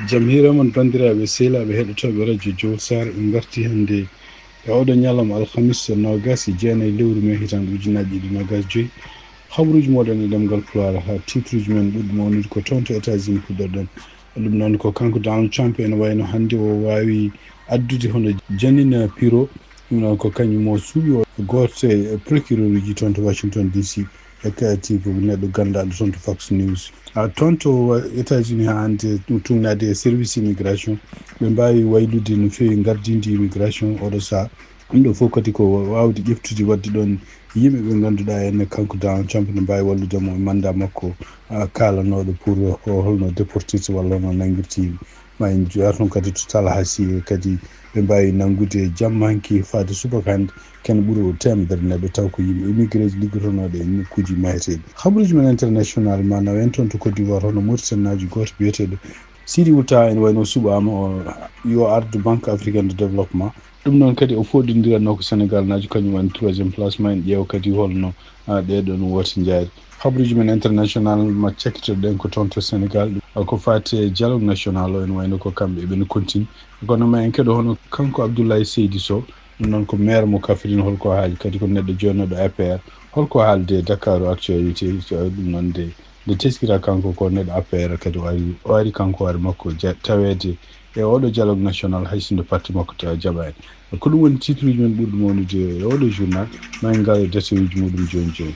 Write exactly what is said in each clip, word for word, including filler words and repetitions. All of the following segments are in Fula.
Jam hiira mon, banndiraaɓe sehilaaɓe heɗotooɓe radio Jowol Saare. En ngarti hannde e oɗo ñalawma alhamis, noogas e jeenayi lewru mee, hitaande ujunaaji ɗiɗi noogas joyi. Habruuji mooɗon e ɗemngal Pulaar, haa titruuji men ɓurɗi mawnude ko toon to États-Unis puɗɗorɗen. Ɗum noon ko kanko Donald Trump, ene wayno hannde o waawi addude hono Jeanine Pirro, ɗum noon ko kañum o suuɓi o gooto e procureurji toon to Washington D C, e kadi ko neɗɗo ganndaɗo toon to Fox News. A toon to États-Unis haa hannde ɗum tugnaade e service immigration, ɓe mbaawi waylude no feewi ngardindi immigration oɗo sahaa. Ɗum ɗo fof kadi ko waawde ƴeftude waɗde ɗoon yimɓe ɓe ngannduɗaa en kanko Donald Trump ne mbaawi wallude mo e mandat makko, a, kaalanooɗo pour o holno déportirta walla no nanngirta yimɓe. Ma en njaar toon kadi to Tallahassee kadi ɓe mbaawi nanngude jamma hanki faade subaka hannde kene ɓuri o teemedere neɗɗo taw ko yimɓe immigré ji liggotonooɗo e nokkuuji maheteeɗi. Habaruuji men international ma nawen toon to Côte d'Ivoire hono Mauritanie naajo gooto biyeteeɗo Sidi Wulta ene wayno suɓaama o yo ardu Banque Africaine de Développement. Ɗum noon kadi o fooɗondiranno ko Sénégal naajo kañum woni troisième place. Ma en ƴeew kadi holno, a, ɗee ɗoon woote njaari. Habaruuji men international ma cakkitoɗen ko toon to Sénégal, ko faati e dialogue national o ene wayno ko kamɓe eɓe no continue. Kono ma en keɗo hono kanko Abdoulaye Seydi Sow, ɗum noon ko maire mo Kaffrine, holko haali kadi ko neɗɗo jonnooɗo A P R, holko haalde Dakar Actualité, ɗum noon nde nde teskira kanko ko neɗɗo A P R kadi o ari, o ari kanko hoore makko ja-, taweede e oɗo dialogue national hay sinno parti makko tawa jaɓaani. Ko ɗum woni titruuji men ɓurɗi mawnude e oɗo journal, ma en ngar e détail uji muɗum jooni jooni.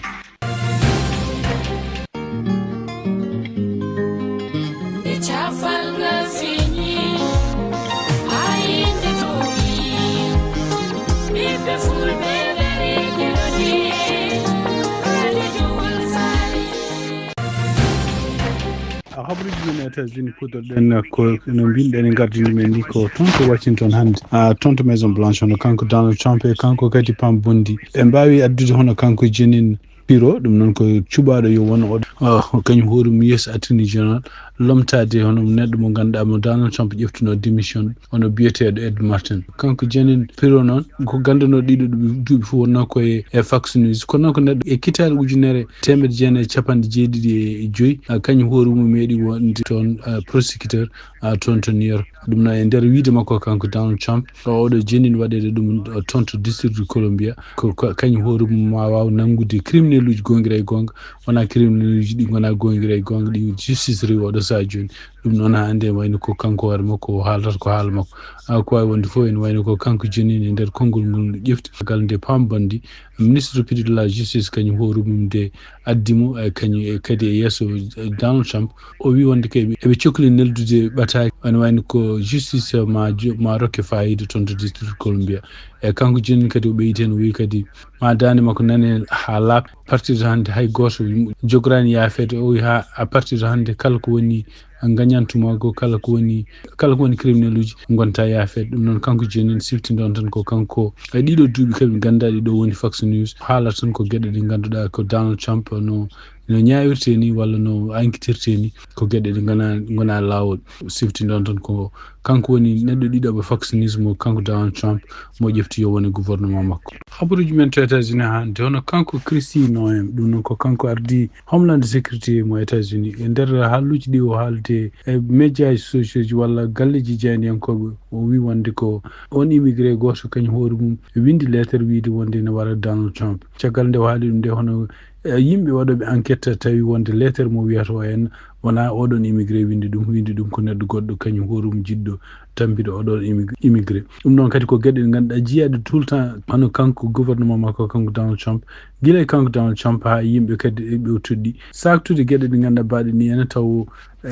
A habaruuji men e États-Unis puɗɗorɗen ko no mbinɗen e ngardindi men ndi ko toon to Washington hannde. A, toon to Maison Blanche hono kanko Donald Trump e kanko kadi Pam Bondi. Ɓe mbaawi addude hono kanko Jeanine Pirro, ɗum noon ko cuɓaaɗo yo won o, o kañum hoore mum yeeso Attorney General, lomtaade hono neɗɗo mo ngannduɗaa mo Donald Trump ƴeftuno démission, hono biyeteeɗo Ed Martin. Kanko Jeanine Pirro noon ko ganndanooɗo ɗiɗo ɗu-, duuɓi fof wonnoo ko e, e Fox News. Kono noon ko neɗɗo e kitaale ujunere teemedde jeenayi e capanɗe jeeɗiɗi e joyi, a, kañum hoore mum meeɗi wonde toon, a, prosecutor, a, toon to New York. Ɗum noon e nder wiyde makko kanko Donald Trump, o, oɗo Jeanine waɗeede ɗum, o, toon to District du Columbia. Ko, ko kañum hoore mum ma waaw nanngude criminel uji goonga e goonga, wonaa criminel uji ɗi ngonaa goonga e goonga, ɗi justice rewi oɗo sahaa jooni. Ɗum noon hannde wayno ko kanko hoore makko o haalata ko haala makko. A, ko waawi wonde fof ene wayno ko kanko Jeanine e nder konngol ngol ƴefti gal nde Pam Bondi, ministre public de la justice, kañum hoore mum nde addi mo, e kañum e kadi e yeeso, e Donald Trump. O wi wonde ko eɓe, eɓe cokli neldude ɓataake, ene wayno ko justice ma jo-, ma rokke fayida toon to District Columbia. E kanko Jeanine kadi o ɓeydii heen, o wi kadi ma daande makko nane haa laaɓa. Partir de hannde hay gooto jogoraani yaafeede. O wi haa à partir de hannde kala ko woni ngañantu makko, kala ko woni, kala ko woni criminel uji ngonta yaafeede. Ɗum noon kanko Jeanine siftindo on tan ko kanko e ɗiɗo duuɓi kadi ɓe ngannduɗaa ɗiɗo woni Fox News. Haalata tan ko geɗe ɗe ngannduɗaa ko Donald Trump no, no ñaawirte ni walla no ankitirte ni, ko geɗe ɗe ngona, ngona laawol. Siftindo on tan ko kanko woni neɗɗo ɗiɗaɓo Fox News mo kanko Donald Trump mo ƴefti yo wone gouvernement makko. Habaruuji men to États-Unis hannde hono kanko Kristi Noem, ɗum noon ko kanko ardi Homeland Security mo États-Unis. E nder haalluuji ɗi o haalde e médias sociaux ji walla galleeji jaayndiyankooɓe, o wi wonde ko on immigré gooto kañum hoore mum windi lettre wiide wonde ene wara Donald Trump. Caggal nde o haali ɗum nde, hono, e, yimɓe waɗooɓe enquête tawi wonde lettre mo wiyata o en wonaa oɗon immigré windi ɗum, windi ɗum ko neɗɗo goɗɗo kañum hoore mum jiɗɗo tampito oɗon immi-, immigré. Ɗum noon kadi ko geɗe ɗe ngannduɗaa jiyaaɗe tout le temps, hono kanko gouvernement makko, kanko Donald Trump, gila e kanko Donald Trump haa yimɓe kadi ɓe o toɗɗi. Saaktude geɗe ɗe ngannduɗaa baaɗe ni ene taw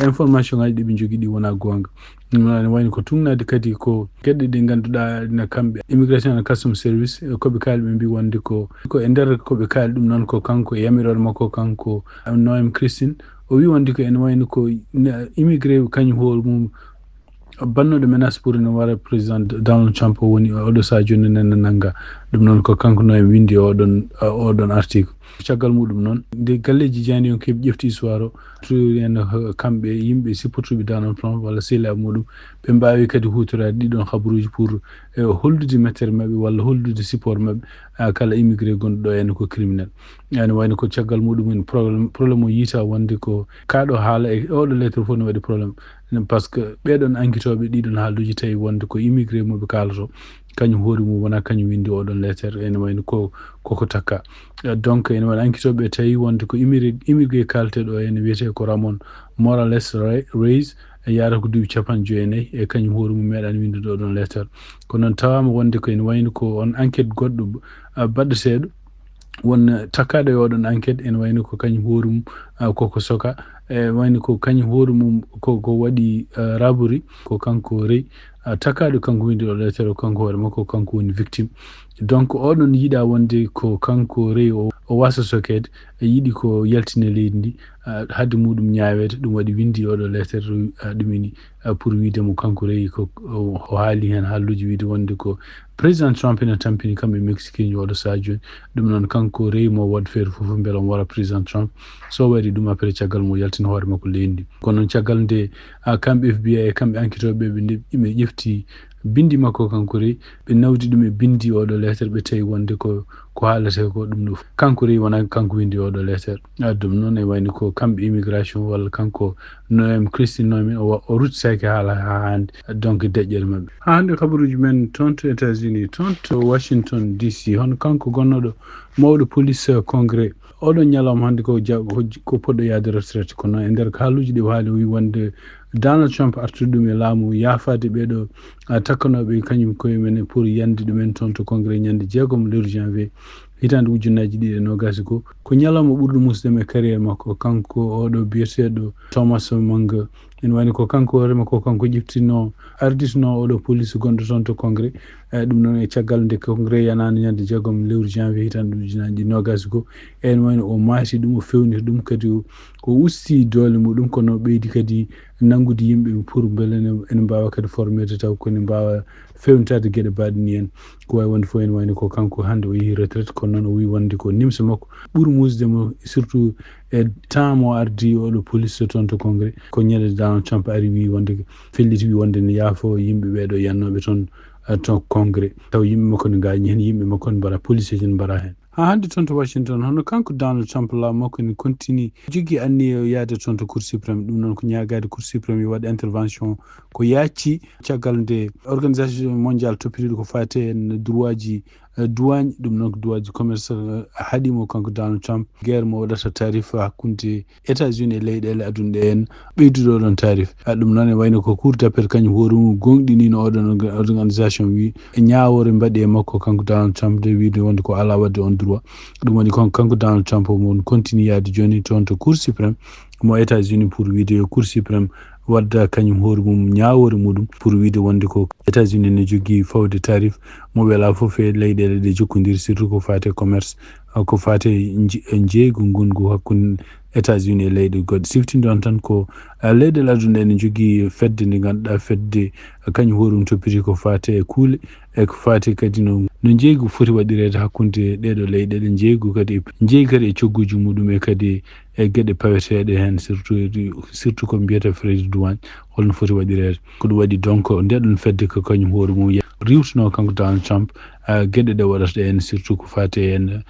information ngaji ɗi ɓe njogii ɗi wonaa goonga. Ɗum noon ene wayno ko tugnaade kadi ko geɗe ɗe ngannduɗaa na kamɓe Immigration and Customs Service, e ko ɓe kaali ɓe mbi wonde ko, ko e nder ko ɓe kaali ɗum noon ko kanko e yamirooɗo makko kanko Noem Christine, o wi wonde ko ene wayno ko ne-, immigré kañum hoore mum bannooɗo menace pour ne wara président Donald Trump o woni oɗo sahaa jooni nana nannga. Ɗum noon ko kanko no en winndi oɗon, oɗon article. Caggal muɗum noon, nde galleeji jaayndiyankeeɓe ƴefti histoire o, to en, eh, kamɓe yimɓe sipportuɓe Donald Trump walla sehilaaɓe muɗum, ɓe mbaawi kadi huutoraade ɗiɗon habaruuji pour, eh, hollude mettere maɓɓe walla hollude support maɓɓe, ah, kala immigré gonɗo ɗo en ko criminel. Ene wayno ko caggal muɗum en problème, problème o yiyta wonde ko kaa ɗo haala e oɗo lettre fof ne waɗi problème. Par ce que ɓeɗon ankitooɓe ɗiɗon haaluuji tawi wonde ko immigré mo ɓe kaaloto, kañum hoore mum wona kañum windi oɗon lettre, ene wayno ko koko takka. Donc ene wayno ankitooɓe tawi wonde ko immigré kalteɗo ene wiyete ko Ramon Morales Reyes, e yaara ko duuɓi capanɗe joyi e nayi, e kañum hoore mum meeɗani windude oɗon lettre. Kono noon tawaama wonde ko ene wayno ko on enquête goɗɗo baɗɗeteeɗo won takkaaɗo e oɗon enquête, ene wayno ko kañum hoore mum koko soka, e wayno ko kañum hoore mum ko ko waɗi rabori ko kanko Rey, takkaaɗo kanko windi oɗo lettre, kanko hoore makko kanko woni victime. Donc oɗon yiɗa wonde ko kanko Rey o wasa sokeede, yiɗi ko yaltina leydi ndi, hadde muɗum ñaaweede. Ɗum waɗi windi oɗo lettre, ɗum ini pour wiide mo kanko Rey ko o haali heen haalluuji wiide wonde ko président Trump ene tampini kam e Mexique oɗo sahaa jooni. Ɗum noon kanko Rey mo waɗ feere fof mbele omo wara président Trump. So waɗi ɗum après caggal mo yaltina hoore makko leydi ndi. Kono noon caggal nde kamɓe F B I e kamɓe enquêtooɓe ɓe ɓe ƴefti bindi makko kanko Rey, ɓe nawdi ɗum e bindi oɗo lettre, ɓe tawi wonde ko ko haalata ko ɗum ɗo kanko Rey wona kanko windi oɗo lettre. Ɗum noon e wayno ko kamɓe immigration walla kanko Noem Christine Noem o ruttitaki haala ha hande donc deƴƴere maɓɓe. Ha hande kabaruji men toon to États-Unis, toon to Washington D C, hono kanko gonnoɗo mawɗo police congrès, oɗon ñalawma hande ko ja- ko- ko poɗɗo yaade retraite, kono e nder haaluji ɗi o haali o wi wonde Donald Trump artude ɗum e laamu yaafaade ɓeɗo takkanoɓe kañum koye men pour yande ɗumen toon to congrès ñande jeegom lewru janvier hitande ujunnaji ɗiɗi e nogas e goo. Ko ñalawma ɓurɗo musde e carrière makko kanko oɗo biyeteɗo Thomas Mang. Ene wayno ko kanko hoore makko kanko ƴeftino arditino oɗo police gonɗo toon to congrès. Eyyi ɗum noon e caggal nde congrès yanano ñande jeegom lewru janvier hitande ujunnaji ɗiɗi e nogas e goo, ene wayno o maati ɗum, o fewniti ɗum, kadi o usti doole muɗum, kono o ɓeydi kadi nanngude yimɓe pour beele ene mbawa kadi formeede taw kone mbawa fewnitade gueɗe baɗe ni en. Ko wawi wonde fof ene wayno ko kanko hande o yeehi retraite, kono noon o wi wonde ko nimsa makko ɓuuri musde mo, surtout e temps mo ardi oɗo police toon to congrès, ko ñande Donald Trump ari wi wonde felliti wi wonde ne yaafo yimɓe ɓeɗo yannoɓe toon to congrès, taw yimɓe makko ne gañi hen, yimɓe makko ne mbara, police ji ne mbara hen. Ha hande toon to Washington, hono kanko Donald Trump laamu makko ne continue jogui anniya yaade toon to Cour suprême. Ɗum noon ko ñaagaade Cour suprême yo waɗ intervention ko yacci caggal nde organisation mondiale toppitiiɗo ko fate en droit ji douane, ɗum noon ko droit ji commerce, haaɗimo kanko Donald Trump guerre mo waɗata tarif hakkunde États-Unis e leyɗele aduna ɗe en ɓeydude oɗon tarif. Ɗum noon e wayno ko Cour d'appel kañum hoore mum gonɗinino oɗon organisation wi ñaawore mbaɗi e makko kanko Donald Trump de wiide wonde ko ala waɗde on droit. Ɗum waɗi kon kanko Donald Trump omo continue yaade joni toon to Cour suprême mo États-Unis pour wiide yo Cour suprême wadda kañum hoore mum ñaawore muɗum pour wiide wonde ko États-Unis ne jogui fawde tarif mo wela fof e leyɗele ɗe jokkodiri, surtout ko fate commerce, ko fate jeygu ngongu hakkunde États-Unis e leyɗe goɗɗe. Siftinde on tan ko leyɗele aduna ɗe ne jogui fedde nde ganduɗa fedde kañum hoore mum toppiti ko fate e kuule e ko fate kadi no no jeygu foti waɗireede hakkunde ɗeɗo leyɗele, jeygu kadi e jeygu kadi e cogguji muɗum e kadi e gueɗe paweteɗe hen, surtout surtout ko mbiyata frais de douane, holno foti waɗireede. Ko ɗum waɗi donc nde ɗon fedde ko kañum hoore mum riwtuno kanko Donald Trump gueɗe ɗe waɗata ɗe hen, surtout ko fate hen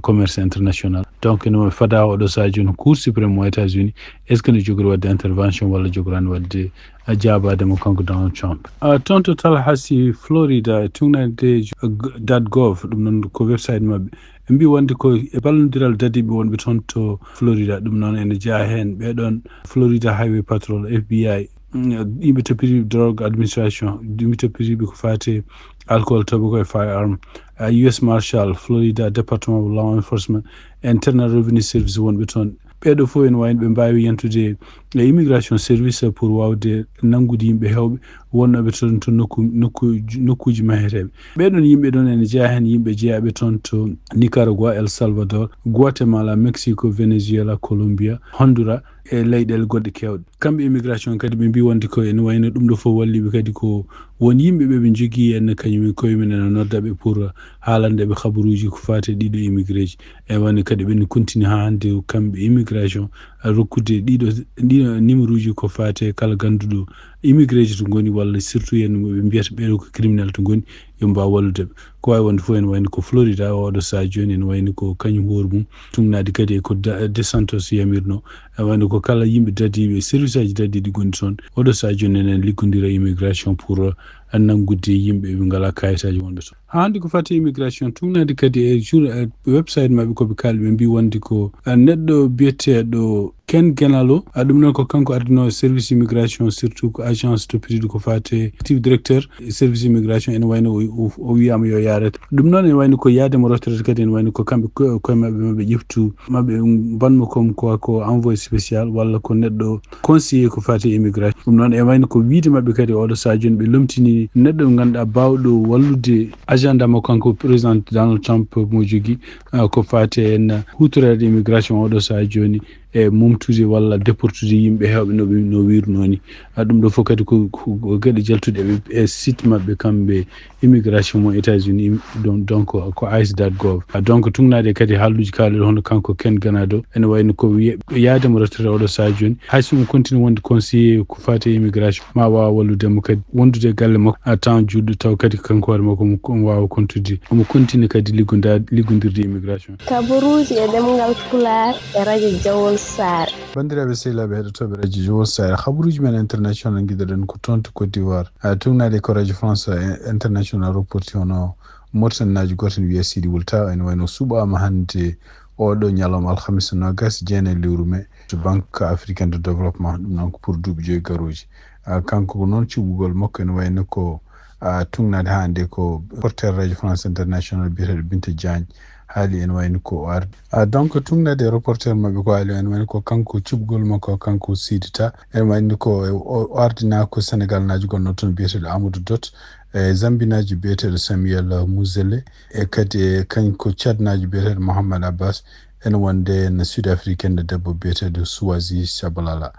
commerce international. Donc no fada oɗo saha joni Cour suprême mo États-Unis, est ce que no jogori wadde intervention walla jogorani wadde jaabade mo kanko Donald Trump? Toon to Tallahassee Florida e tugnade dot gov, ɗum noon ko website maɓɓe, ɓe mbi wonde ko e ballodiral dadiɓe wonɓe toon to Florida. Ɗum noon ene jeeya heen ɓeɗon Florida Highway Patrol, F B I, yimɓe toppitiiɓe drogue administration, yimɓe toppitiiɓe ko fate alcohol, tobacco e firearm, U S Marshal, Florida Department of Law Enforcement, Internal Revenue Service wonɓe toon. Ɓeɗo fof ene wayno ɓe mbawi yentude e immigration service pour wawde nanngude yimɓe hewɓe wonnoɓe toon to nokku nokku nokkuji maheteɓe. Ɓeɗon yimɓe ɗon ene jeeya hen yimɓe jeeyaɓe toon to Nicaragua, El Salvador, Guatemala, Mexico, Venezuela, Colombia, Honduras e leyɗele goɗɗe kewɗe. Kamɓe immigration kadi ɓe mbi wonde ko ene wayno ɗum ɗo fof walliɓe kadi ko won yimɓe ɓe ɓe jogui en kañum koye men ene nodda ɓe pour haalande ɓe habaruji ko fate ɗiɗo immigré ji. E woni kadi ɓen continue ha hande kamɓe immigration rokkude ɗiɗo ɗiɗo numéro uji ko fate kala ganduɗo immigré ji to goni walla surtout yen ɓe mbiyata ɓeɗo ko criminel to goni. yo mbaaw wallude ɓe. Ko waawi wonde fof, ene wayno ko Florida, oɗo sahaa jooni ene wayno ko kañum hoore mum, tugnaade kadi e ko DeSantis yamirno. Ene wayno ko kala yimɓe dadiiɓe, service aji dadiiɗi gonɗi toon, oɗo sahaa jooni enen liggondira immigration pour nanngude yimɓe ɓe ngalaa kayitaaji wonɓe toon. Haa hannde ko fati immigration, tugnaade kadi e jour, e website maɓɓe, ko ɓe kaali, ɓe mbi wonde ko, eh, neɗɗo biyeteeɗo Ken Genalo, a, ɗum noon ko kanko ardinoo service immigration, surtout ko agence to Pididi, ko fate chief directeur service immigration, ene wayno o, o, o wiyaama yo yaarete. Ɗum noon ene wayno ko yaade mo retraite kadi, ene wayno ko kamɓe ko-, koye maɓɓe maɓe ƴeftu, maɓe mbanmo comme quoi ko envoyé spécial walla ko neɗɗo conseiller ko fate immigration. Ɗum noon ene wayno ko wiide maɓɓe kadi oɗo sahaa jooni ɓe lomtini neɗɗo mo ngannduɗaa baawɗo wallude agenda mo kanko président Donald Trump mo jogii, ah, ko fate en huutoreede immigration oɗo sahaa jooni e mumtude walla déportude yimɓe heewɓe no ɓe, no wiirunoo ni. Ah, ɗum ɗo fof kadi ko, ko, ko geɗe jaltuɗe e, e site maɓɓe kamɓe immigration mo États-Unis, im-, donc, donc ko ice dot gov. Ah, donc tugnaade kadi haalluuji kaalɗi hono kanko Ken Genalo, ene wayno ko wiye-, yaade mo retraite oɗo sahaa jooni. Hay so mo continue wonde conseiller ko fate immigration, ma waaw wallude mo kadi wondude e galle makko, ah, temps juutɗo, taw kadi kanko hoore makko omo, omo waawa kontude, omo continue kadi liggonda-, liggondirde immigration. Kabaruuji e ɗemngal Pulaar e radio Jawol Saare. Banndiraaɓe sehilaaɓe heɗotooɓe radio Jawol Saare, kabaruuji men international ngiɗoɗen ko toon to Côte d'Ivoire. Ah, tugnaade ko radio France, eh, International reporti hono Mauritanie naajo gooto ene wiyee Sidi Wulta, ene wayno suɓaama hannde oɗo ñalawma alhamis noogas e jeenayi lewru mee to Banque Africaine de Développement, ɗum noon ko pour duuɓi joyi garooji. Ah, kanko ko noon cuɓugol makko ene wayno ko, ah, tugnaade haa hannde ko reporter radio France International biyeteeɗo Binta Diagne haali, ene wayno ko o ardi. Ah, donc tugnaade reporter maɓɓe ko haali, ene wayno ko kanko cuɓugol makko, kanko Sidi Ta, ene wayno ko o, o ardinaa ko Sénégal naajo gonɗo toon biyeteeɗo Amadou Dot, e Zambinaajo biyeteeɗo Samuel Muzele, e kadi e kañ ko Cadnaajo biyeteeɗo Mohamed Abbas, ene wonde en Sud Africaine debbo biyeteeɗo Suwazi Shabalala.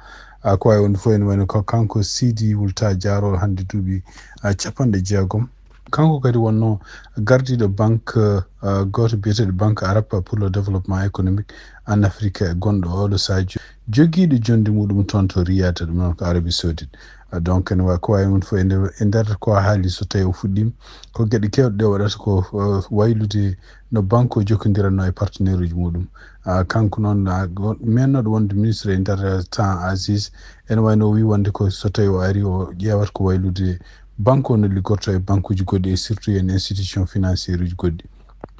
A, ko wayi wonde fof ene wayno ko kanko Sidi Wulta Jaaro hannde duuɓi, a, capanɗe jeegom. Kanko kadi wonno gardiiɗo banque, a, gooto biyeteeɗo Banque Arabe pour le Développement Économique en Afrique, gonɗo oɗo sahaa jogiiɗo jonde muɗum toon to Riyad, ɗum noon ko Arabie Saoudite. A, donc ene wa-, ko wayi wonde fof e nder, e nder ko a haali, so tawi o fuɗɗiima, ko geɗe keewɗe ɗe waɗata ko, uh, waylude no banque o jokkondiranno e partenaire uji muɗum. A, kanko noon, a, go-, mennooɗo wonde ministre e nder, uh, temps Aziz, ene wayno o wi wonde ko so tawi o ari, o ƴeewata ko waylude banque o no liggorto e banque uji goɗɗi e surtout en institution financière uji goɗɗi.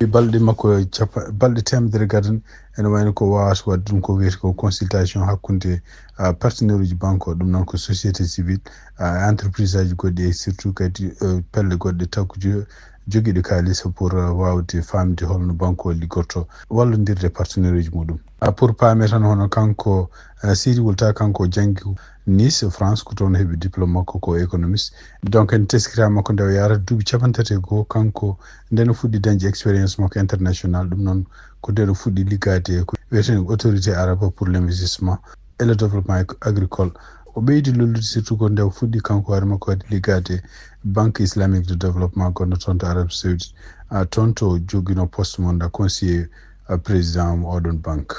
E balɗe makko capa-, balɗe teemedere gadano, ene wayno ko wawata wadde ɗum ko wiyete ko consultation hakkunde, a, partenaire uji banque o, ɗum noon ko société civile, a, entreprise aji goɗɗi e surtout kadi, e, pelle goɗɗe taw ko jo-, jogiiɗo kaalis pour, a, wawde famde holno banque o liggorto, wallondirde partenaire uji muɗum. A, pour paame tan hono kanko, a, Sidi Wulta, kanko o janngi Nice, France, ko toon heɓi diplôme makko ko économiste. Donc, en teskiraama ko nde o yaarata duuɓi capanɗe tati e goo, kanko nde no fuɗɗi dañde expérience makko international, ɗum noon ko nde no fuɗɗi liggaade ko wiyetee autorité arabe pour l'investissement et le développement ag-, agricole. O ɓeydi lollude surtout ko nde o fuɗɗi kanko hoore makko kadi liggaade Banque Islamique de Développement gonɗo toon to Arabie Saoudite, a, toon to joginoo poste mum da conseiller, a, président oɗon banque.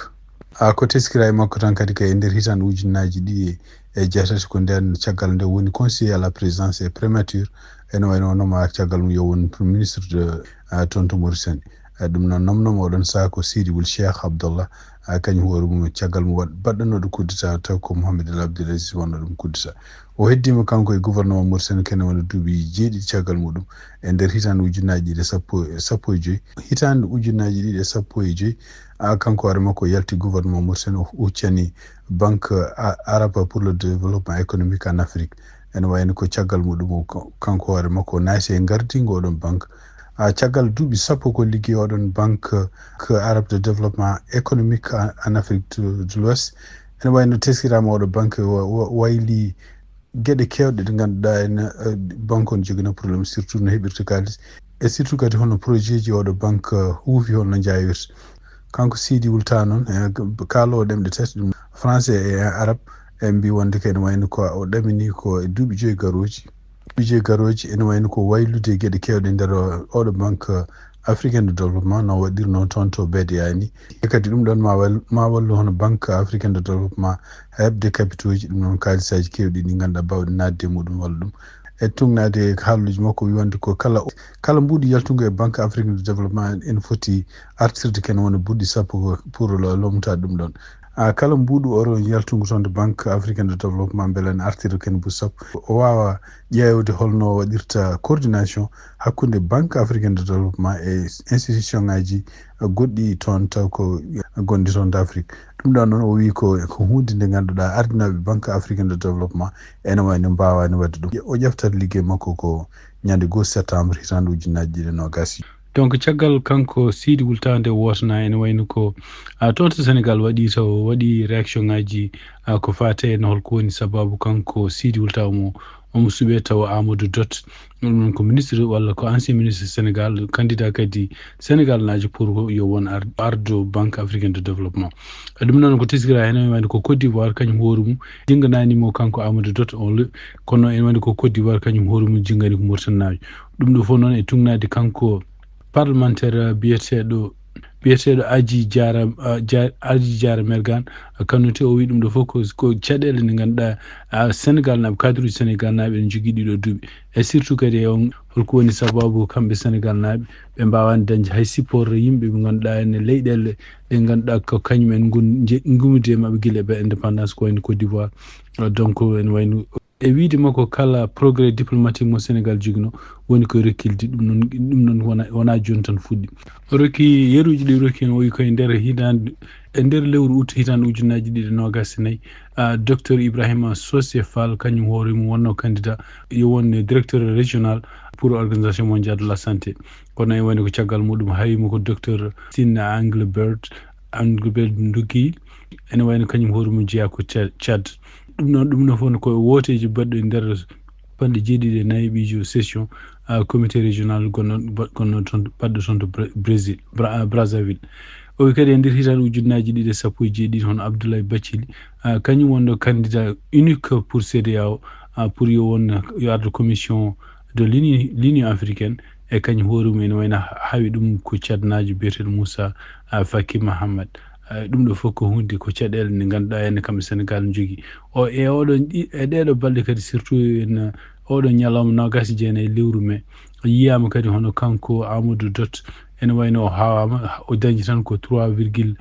A, ko teskira e makko tan kadi ko e nder hitaande ujunnaaji ɗiɗi e jeetati, ko ndeen caggal nde woni conseiller à la présidence et primature, ene wayno o nomaaka caggal mum yo won ministre de, a, toon to Mauritanie. A, ɗum noon nomnoomo oɗon sahaa ko Sidi Wul Cheikh Abdallah, a, kañum hoore mum caggal mum waɗ-, baɗɗanooɗo coup d'état taw ko Mohamed El Abdel Aziz wonno ɗum coup d'état. O heddiima kanko e gouvernement Mauritanie kene wona duuɓi jeeɗiɗi caggal muɗum. E nder hitaande ujunnaaji ɗiɗi e sappo, sappo e joy, hitaande ujunnaaji ɗiɗi e sappo e joy, a, kanko hoore makko yalti gouvernement Mauritanie, o huccani Banque a-, Arabe pour le Développement Économique en Afrique. Ene wayno ko caggal muɗum o ko-, kanko hoore makko o naati e ngardingo oɗon banque. A, caggal duuɓi sappo ko liggi oɗon Banque, que Arabe de Développement Économique en, en Afrique de, de l'Ouest. Ene wayno teskiraama oɗo banque wa-, wa-, wayli geɗe keewɗe ɗe ngannduɗaa en, eh, banque on jogino problème, surtout no heɓirta kaalis, e surtout kadi hono projet ji oɗo banque, eh, huufi, holno njaawirta. Kanko Sidi Wulta noon, eh, kaaloowo ɗemɗe tati, ɗum français e arabe, e mbi wonde ko ene wayno ko o ɗamini ko e duuɓi joyi garooji. Duuɓi joyi garooji ene wayno ko waylude geɗe keewɗe nder o-, oɗo banque, eh, Africaine de Développement no waɗirno toon to B D A ni. E kadi ɗum ɗoon ma wal-, ma wallu hono Banque Africaine de Développement heɓde capitaux ji, ɗum noon kaalisaaji keewɗi ɗi ngannduɗaa baawɗi naatde e muɗum walla ɗum. E tugnaade e haalluuji makko, wi wonde ko kala, kala mbuuɗi yaltungo e Banque Africaine de Développement ene foti artirde ken wona buuɗi sappo ko pour lo-, lomtaade ɗum ɗon. A, kala mbuuɗu oro yaltungo toon to Banque Africaine de Développement, mbele ene artira ken buuɗi sappo. O waawa ƴeewde holno waɗirta coordination hakkunde Banque Africaine de Développement e institution ngaji goɗɗi toon taw ko gonɗi toon to Afrique. Ɗum ɗon noon o wi ko, ko huunde nde ngannduɗaa ardinaaɓe Banque Africaine de Développement ene wayno mbaawaani waɗde ɗum. O ƴeftat liggey makko ko ñande goo septembre hitaande ujunnaaji ɗiɗi e noogas. Donc caggal kanko Sidi Wulta nde wootana ene wayno ko, a, toon to Sénégal waɗi taw, waɗi réaction ngaji, a, ko faate e holko woni sababu kanko Sidi Wulta omo, omo suɓe taw Amadou Dot, ɗum noon ko ministre walla ko ancien ministre Sénégal, candidat kadi Sénégal naajo pour yo won ar-, ardo Banque Africaine de Développement. Ɗum noon ko teskira heen, ene wayno ko Côte d'Ivoire kañum hoore mum jinnganaani mo kanko Amadou Dot, on le-, kono ene wayno ko Côte d'Ivoire kañum hoore mum jinngani ko Mauritanie naajo. Ɗum ɗo fof noon e tugnaade kanko parlementaire, uh, biyeteeɗo, biyeteeɗo Aji Diarra, uh, Dia-, Aji Diarra Mergane, uh, Kanouté, o wi ɗum ɗo fof ko, ko caɗeele nde ngannduɗaa, uh, Sénégal naaɓe, cadre uji Sénégal naaɓe ene njogii ɗiɗo duuɓi. E surtout kadi e on, holko woni sababu kamɓe Sénégal naaɓe ɓe mbaawaani dañde hay support yimɓe ɓe ngannduɗaa ene leyɗeele ɗe ngannduɗaa ko kañum en ngon-, nje-, ngummidi e maɓɓe gila e indépendance ko wayno Côte d'Ivoire. Uh, donc ene wayno E wiyde makko, kala progrès diplomatique mo Sénégal jogino, woni koye reculde. Ɗum noon, ɗum noon wona, wona jooni tan fuɗɗi. O rokki yeruuji ɗi rokki en, o wi koye nder hitaande, e nder lewru août hitaande ujunnaaji ɗiɗi e noogas e nayi, a, Docteur Ibrahima Socé Fall, kañum hoore mum wonno candidat, yo won directeur régional pour Organisation Mondiale de la Santé. Kono en woni ko caggal muɗum, hawi mo ko Docteur Sina Engelbert, Engelbert Nduki, ene wayno kañum hoore mum jeyaa ko Tcha-, Tchad. Ɗum noon, ɗum noon fof ko wooteeji baɗɗo e nder capanɗe jeeɗiɗi e nayi ɓiijo session, a, comité régional gonno, ba-, gonno toon, baɗɗo toon to Bra-, Brésil, Bra-, Brazzaville. O wi kadi e nder hitaande ujunnaaji ɗiɗi e sappo e jeeɗiɗi, hono Abdoulaye Bathily, a, kañum wonno candidat unique pour C D A O, a, pour yo won, yo ardo commission de l'Uni-, l'Union africaine, e kañum hoore mum ene wayno hawi ɗum ko Tchad naajo biyeteeɗo Moussa, a, Faki Mahamat. A, ɗum ɗo fof ko hunde, ko caɗeele nde ngannduɗaa ene kamɓe Sénégal njogii. O, e oɗo, e ɗeɗo balɗe kadi, surtout en, oɗo ñalawma noogas e jeenayi lewru mai, yiyaama kadi hono kanko Amadou Dot, ene wayno o hawaama, o dañi tan ko trois virgule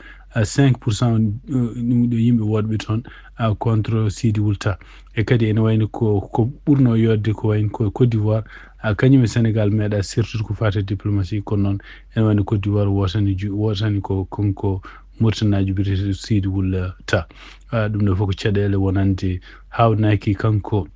cinq pour cent, uh, ɗum ɗo yimɓe woɗɓe toon, uh, contre Sidi Wulta. E kadi ene wayno ko, ko ɓurno yodde ko wayno ko Côte d'Ivoire, a, kañum e Sénégal meeɗa sertude ko faati e diplomatie, kono noon ene wayno Côte d'Ivoire wootani ju-, wootani ko kanko Mauritanie naajo biyeteeɗo Sidi Wulta. A, ɗum ɗo fof ko caɗeele wonande hawnaaki kanko.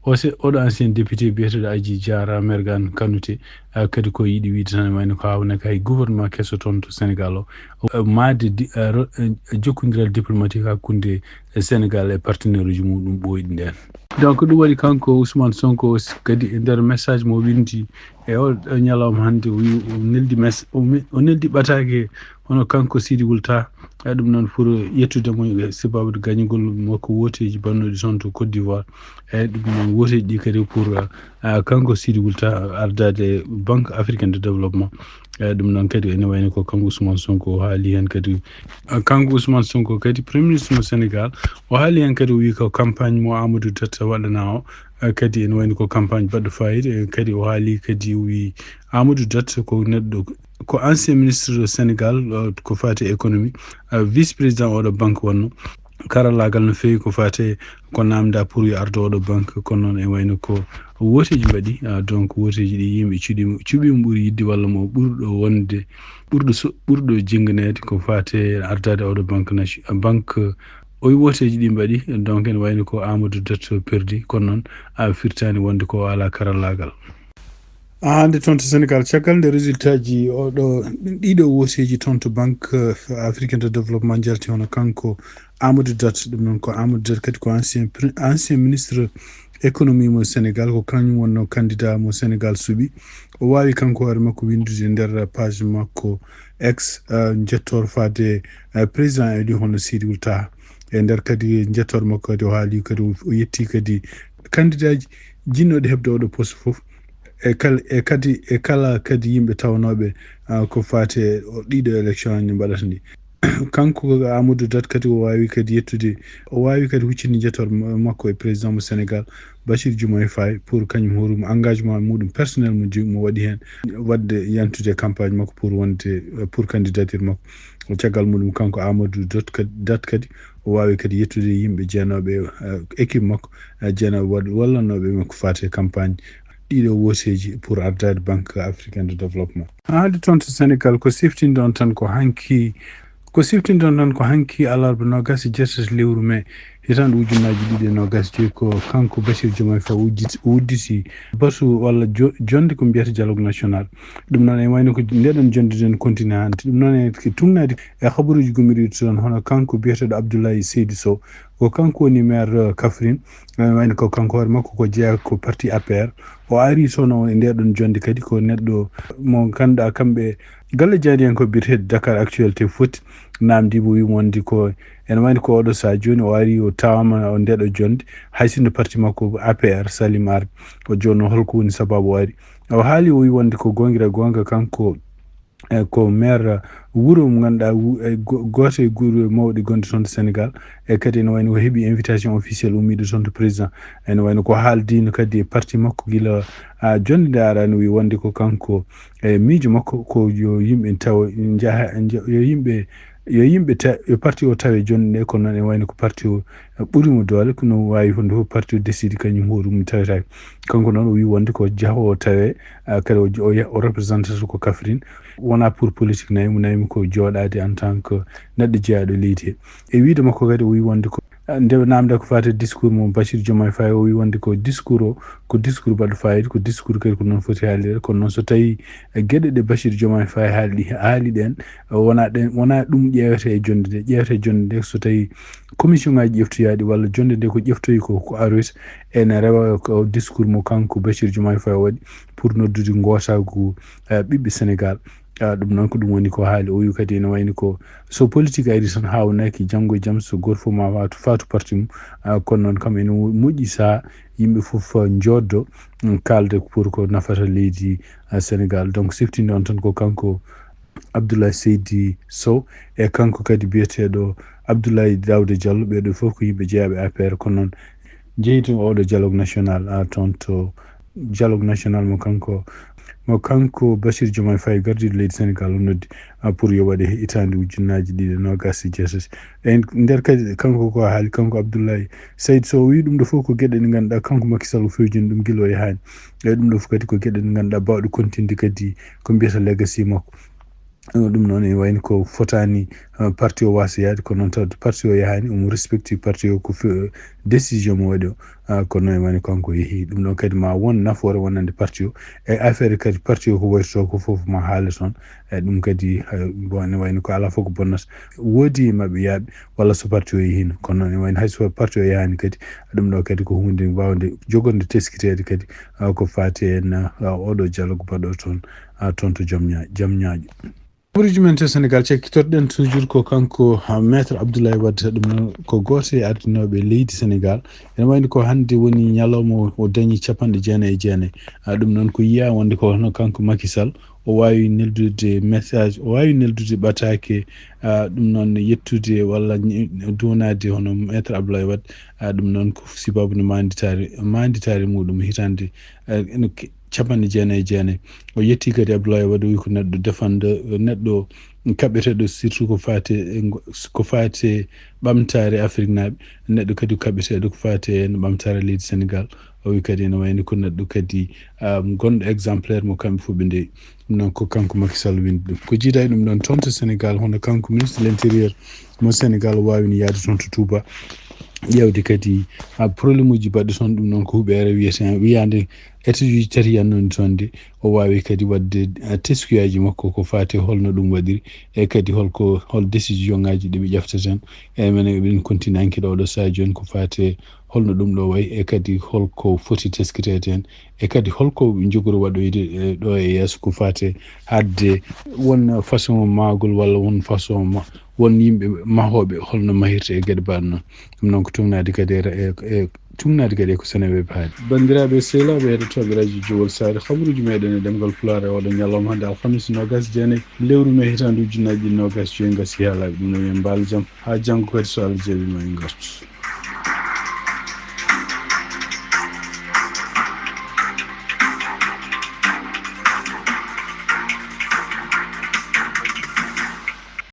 O se-, oɗo ancien député biyeteeɗo Aji Diarra Mergane Kanouté, a, kadi ko yiɗi wiide tan, ene wayno ko hawnaaki hay gouvernement keso toon to Sénégal o. O, maayde di-, a, ro-, e, jokkondiral diplomatique hakkunde e Sénégal e partenaire uji muɗum ɓooyɗi nden. Donc ɗum waɗi kanko Ousmane Sonko aussi kadi e nder message mo windi e o, o ñalawma hannde, o wi o neldi mes-, o me-, o neldi ɓataake hono kanko Sidi Wulta. E ɗum noon pour yettude mo e sababu gañugol makko wooteeji bannuɗi toon to Côte d'Ivoire. E ɗum noon wooteeji ɗi kadi pour, a, kanko Sidi Wulta ardaade Banque Africaine de Développement. E ɗum noon kadi ene wayno ko kanko Ousmane Sonko o haali heen kadi. A, kanko Ousmane Sonko kadi Premier Ministre mo Sénégal, o haali heen kadi, o wi ko campagne mo Amadou Dot waɗana o. E kadi ene wayno ko campagne baɗɗo fayida. E kadi o haali kadi, o wi Amadou Dot ko neɗɗo, ko ancien ministre de Sénégal, o, ko faati e économie, a, vice président oɗo banque wonno. Karallaagal no feewi ko faati ko namda pour yo ardo oɗo banque, kono noon e wayno ko wooteeji mbaɗi, a, donc wooteeji ɗi yimɓe cuɗi, cuɓi mo ɓuri yidde walla mo ɓurɗo wonde, ɓurɗo so-, ɓurɗo jennganeede ko faati ardaade oɗo banque nation-, banque, o wi wooteeji ɗi mbaɗi, donc ene wayno ko Amadou Dot perdi, kono noon a firtaani wonde ko o alaa karallaagal. A, hannde toon to Sénégal, caggal nde résultat ji oɗo, ɗiɗo wooteeji toon to Banque, eh, Africaine de Développement njalti, hono kanko Amadou Dot, ɗum noon ko Amadou Dot kadi ko ancien pre-, ancien ministre économie mo Sénégal, ko kañum wonno candidat mo Sénégal suɓi. O waawi kanko hoore makko winndude e nder page makko X, eh, njettoor faade, eh, président élu hono Sidi Wulta. E nder kadi njettoor makko kadi o haali kadi o, o yetti kadi candidat ji jinnooɗi heɓde oɗo poste fof. E kal-, e kadi, e kala kadi yimɓe tawnooɓe, ah, ko faati e o-, ɗiɗo élection aji ɗi mbaɗata ɗi. Kanko Amadou Dat kadi o waawi kadi yettude, o waawi kadi huccinde njettoor ma-, makko e président mo Sénégal, Bassirou Diomaye Faye, pour kañum hoore mum engagement muɗum personnel mo jogi, mo waɗi heen, waɗde yantude campagne makko pour wonde, pour candidature makko. O caggal muɗum kanko Amadou Dat kadi, Dat kadi o waawi kadi yettude yimɓe jeenooɓe, eh, équipe makko, eh, jeenooɓe waɗ-, wallannooɓe makko faati e campagne ɗiɗo wooteeji pour ardaade Banque Africaine de Développement. Haalde toon to Sénégal, ko siftinde on tan ko hanki, ko siftinde on tan ko hanki alarba noogaas e jeetati lewru mee hitaande ujunnaaji ɗiɗi e noogaas e joy, ko kanko Bassirou Diomaye Faye wujjit-, wudditi basu walla jo-, jonnde ko mbiyata dialogue national. Ɗum noon ene wayno ko ndeɗon jonnde nden continue hannde. Ɗum noon ene tuugnaade e habaruuji gomɗiiɗi toon, hono kanko biyeteeɗo Abdoulaye Seydou Sow, ko kanko woni maire, eh, Kaffrine. Ene wayno ko kanko hoore makko ko jeyaa ko parti A P R. O ari toon o e ndeɗon jonnde kadi ko neɗɗo mo ngannduɗaa kamɓe galle jaadiyankooɓe biyeteeɗo Dakar Actualité foti naamndii mo, wii mo wonde ko ene wayno ko oɗo sahaa jooni o ari o tawaama o ndeɗo jonnde, hay sinno parti makko A P R salim ar. O jooni holko woni sababu o ari? O haali o wii wonde ko goonga e goonga kanko, eh, ko maire wuro mo ngannduɗaa wu-, eh, go-, gooto e gure mawɗe gonɗe toon to Sénégal. E kadi ene wayno o heɓi invitation officielle ummiiɗo toon to président. Ene wayno ko haaldiino kadi e parti makko gila, ah, jonnde nde araani, o wii wonde ko kanko, eh, miijo makko ko yo yimɓe tawa njaha, nja-, yo yimɓe, yo yimɓe ta-, yo parti o tawe jonnde nde, kono noon ene wayno ko parti o, eh, ɓuri mo doole, kono waawi wonde fof parti o décide kañum hoore mum tawetaake. Kanko noon o wii wonde ko jahoowo tawe, ah, kadi o, o, o représentata ko Kaffrine. Wonaa pour politique nayi mo, nayi mo ko jooɗaade en tant que neɗɗo jeyaaɗo leydi he. E wiyde makko kadi o wii wonde ko, ah, nde naamnda ko faati e discours mo Bassirou Diomaye Faye o wii wonde ko discours o, ko discours baɗɗo fayida, ko discours kadi ko noon foti haalirde. Kono noon so tawii, eh, geɗe ɗe Bassirou Diomaye Faye haali, haali ɗen, eh, wonaa ɗen, wonaa ɗum ƴeewete e jonnde nde, ƴeewete e jonnde nde so tawii commission ngaaji ƴeftoyaaɗi walla jonnde nde ko ƴeftoyi ko, ko aroyta, ene rewa ko discours mo kanko Bassirou Diomaye Faye waɗi pour noddude ngootaagu, eh, ɓiɓɓe Sénégal. Ah, ɗum noon ko ɗum woni ko haali. O wii kadi ene wayni ko so politique ari tan haawnaaki, janngo e jam so gooto fof ma faatu, faatu parti mum. Ah, kono noon kam ene wo-, moƴƴi sahaa yimɓe fof, ah, njooddo, mm, kaalda pour ko nafata leydi, ah, Sénégal. Donc, siftinde on tan ko kanko Abdoulaye Seydi Sow e kanko kadi biyeteeɗo Abdoulaye Daouda Diallo, ɓee ɗoo fof ko yimɓe jeyaaɓe A P R, kono noon jeyi to oɗo dialogue national, ah, toon to dialogue national mo kanko, mo kanko Bassirou Diomaye Faye, gardiiɗo leydi Sénégal, o noddi, ah, pour yo waɗe hitaande ujunnaaji ɗiɗi e noogaas e jeetati. E nder kadi kanko ko haali, kanko Abdoulaye Seydi Sow, o wii ɗum ɗoo fof ko geɗe ɗe ngannduɗaa kanko Macky Sall o fewjini ɗum gila o yahaani. E ɗum ɗoo fof kadi ko geɗe ɗe ngannduɗaa baawɗe kontinde kadi ko mbiyata legacy makko. Eh, ɗum noon ene wayni ko fotaani, eh, parti o waasa yaade, kono noon tawde parti o yahaani, omo respecti parti o ko fe-, décision mo waɗi o. Ah, kono noon ene wayni kanko yehi. Ɗum ɗoon kadi ma won nafoore wonande parti o. E affaire kadi parti o ko waɗi to ko fof ma haale toon. E ɗum kadi, eh, bon, ene wayni ko alaa fof ko bonnata. Woodi e maɓɓe yaaɓe walla so parti o yehiino. Kono noon ene wayni hay so parti o yahaani kadi, ɗum ɗoo kadi ko huunde waawnde jogorde teskiteede kadi, ah, ko faati en, ah, oɗo dialogue baɗɗo toon, ah, toon to Jam Ñaa-, Jam Ñaajo. Habaruuji men to Sénégal, cakkitoɗen toujours ko kanko, ha, Maître Abdoulaye Wade, ɗum noon ko gooto e ardinooɓe leydi Sénégal. Ene wayni ko hannde woni ñalawma o, o dañi capanɗe jeenayi e jeenayi. Ah, ɗum noon ko yiyaa wonde ko hono kanko Macky Sall, o waawi neldude message, o waawi neldude ɓataake, ah, ɗum noon yettude walla ñi-, duwanaade hono Maître Abdoulaye Wade. Ah, ɗum noon ko sibabu no maanditaare, maanditaare muɗum hitaande, ah, ene ke-, capanɗe jeenayi e jeenayi. O yetti kadi Abdoulaye Wade, o wi ko neɗɗo defande, neɗɗo kaɓeteeɗo, surtout ko faati e ngo-, ko faati e ɓamtaare Afriknaaɓe, neɗɗo kadi kaɓeteeɗo ko faati e no ɓamtaare leydi Sénégal. O wi kadi ene wayni ko neɗɗo kadi, ah, gonɗo exemplaire mo kamɓe fof ɓe ndewi. Ɗum noon ko kanko Macky Sall windi ɗum. Ko jiidaa e ɗum ɗoon toon to Sénégal, hono kanko ministre de l'intérieur mo Sénégal o waawino yaade toon to Touba, ƴeewde kadi, ah, problème uji baɗɗi toon. Ɗum noon ko huɓeere wiyete, wiyaande étude uji tati yannoo toon de, o waawi kadi waɗde, ah, teskuyaaji makko ko faati holno ɗum waɗiri, e kadi holko, hol décision ngaaji ɗi ɓe ƴeftata heen. E menen eɗen continue enquête oɗo sahaa jooni ko faati holno ɗum ɗo wayi, e kadi holko foti teskiteede heen, e kadi holko ɓe njogori waɗoyde, eh, ɗo e yeeso ko faati haaɗde won façon mahgol walla won façon ma-, won yimɓe mahooɓe holno mahirta e geɗe mbaɗe noon. Ɗum noon ko tuugnaade kadi e, e, e Cumnaade kadi e ko Seneweb haali. Banndiraaɓe e sehilaaɓe heɗotooɓe radio Jowol Saare, habaruuji meɗen e ɗemngal Pulaar e oɗo ñalawma hannde alhamis noogas jeenayi lewru mee hitaande ujunnaji ɗiɗi noogas joyi gasi haalaaɓe ɗum no wiyen mbaal jam. Haa janngo kadi so Allah jaɓiima en ngartu.